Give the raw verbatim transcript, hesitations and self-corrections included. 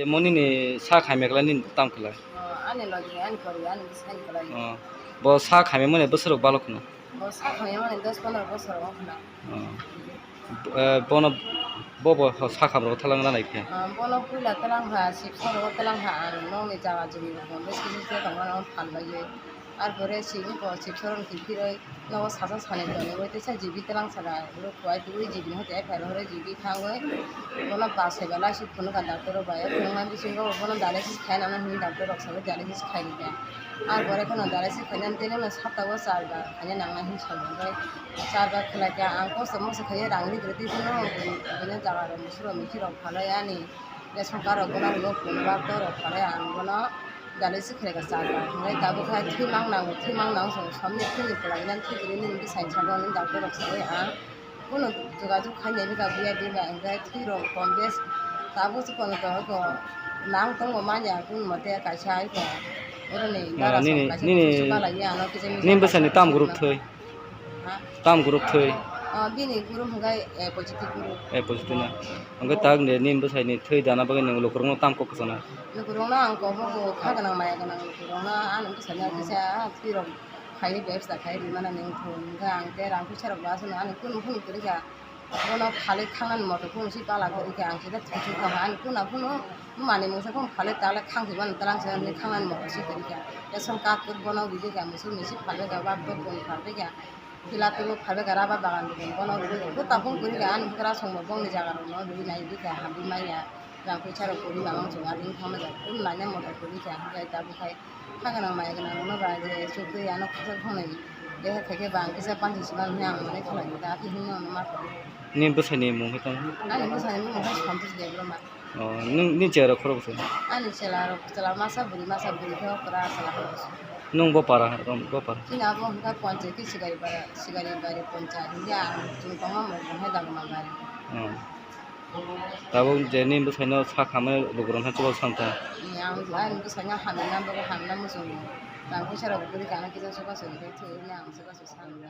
Mo nini sa khaimya kwlai nini tam kwlai? O, ani logi, ani kori, ani bwsai kwlai. O, bo sa khaimya mani bwswk rok balok khna? Bo sa khaimya mani dos pondro bosor wng khna. O. Eh, bono, bo, bo sa kham rok thalang na nai khe? O, bono puila thalang kha, sip sa rok thalang kha, ang nokni jaga jumi rok bo kisi se tongmani phalbaiwi. Ar pore sini bo sip sa rok ni phiroi. Nogo sasa sani tonwi teisa G B tlang saka, oro kuai twi G B no hoite F I R horo G B thangwi bono bus hai belai si phunukha doctor rok bai, phunuknani bisingo bono dialysis khaina nang hwnwi doctor rok saui dialysis khairikha. Ar pore kheno dialysis khainani tei nokno saptao char bar khaina nangnai hwnwi salo, hwnkhe char bar khlaikha. Ang kosto mokso khaiwi rang ri kwrwi tei bono bini jaga rok musurok michirok phalai ani ration card rok bono phunukha, doctor rok phalai ang bono. Dialysis khlaikha char bar, hwnkhai tabuk khe thwi mang nango, thwi mang nango, chwng somni thwini pwlai nang thwi kwrwi nini bwsai sabo hwnwi doctor rok saui ang kunu jogajog khainai bwkha buya bini bai, hwnkhai thwi rok kom bes tabuk se kono tongo, nang tongo manya kunu mote kaisa aiko oroni dara nini, nini, nini bwsani tam group thwi? Ha? Tam group thwi? O, bini group hwnkhe A positive group. A positive na? Hwnkhe tak de nini bwsai ni thwi dana bagwi nwng lukurokno tam kok kwchana? Lukurokno ang kok bo kha gwnang maya gwnang lukurokno ani bwsai no kisa thwi rok khaiwi bebsa khaiwi rimana nwng thung hwnkhe ang tei rang puisa rok bo aswk no ani kunu phunu kwrwi kha. Bono phalwi khangnani moto phunu si pala kwrwi kha ang kisa thwi thwi kha ani kuna phunu mani mungsa phunu phalwi talai khang thwi mani twlang se khangnani moto si kwrwi kha. Ration card bono rijikha musu misi phalwi kha bak bak boni phalwi kha. Pila tulu phalwi kha rubber bagan rwgwi bono rwgwi. Bo tabung kwrwi kha ani bwkrasong bo bongni jaga rokno rwgwi nai rwgwi kha hamwi manya. Rang puisa rok kwrwi mano chwng ani wngkha manya. Kunu naina moto kwrwi kha hwnkhe tabuk khai kha gwnang maya gwnang rokno ba je chukri ano khaksa thongnai. Beha khaikhe ba ang kisa panchi sima hwnwi ang manwi khalai da khe hwnwi ano ma kha. Nini bwsai ni mung khe tong? Ani bwsai ni mung khe Santosh Debbarma. O, nini, nini chera rok khorok se? Ani chela rok, chela masa bwrwi masa bwrwi khe okra chela rok. Nwng bo para, bo para. Chini abo hwnkha Panchayati Sigari para, Sigari bari Panchayat hwnkhe ang chwng tongma mung hai Dagma bari. O. Tabuk je nini bwsai no sa khamani lukurok hwnwi chubachu samtha. Ang ani bwsai no hamya na bagwi hamya na muchungo. Rang puisa rok bwrwi kana kisa chubachu hwnkhe thwi hwnwi ang chubachu samtha.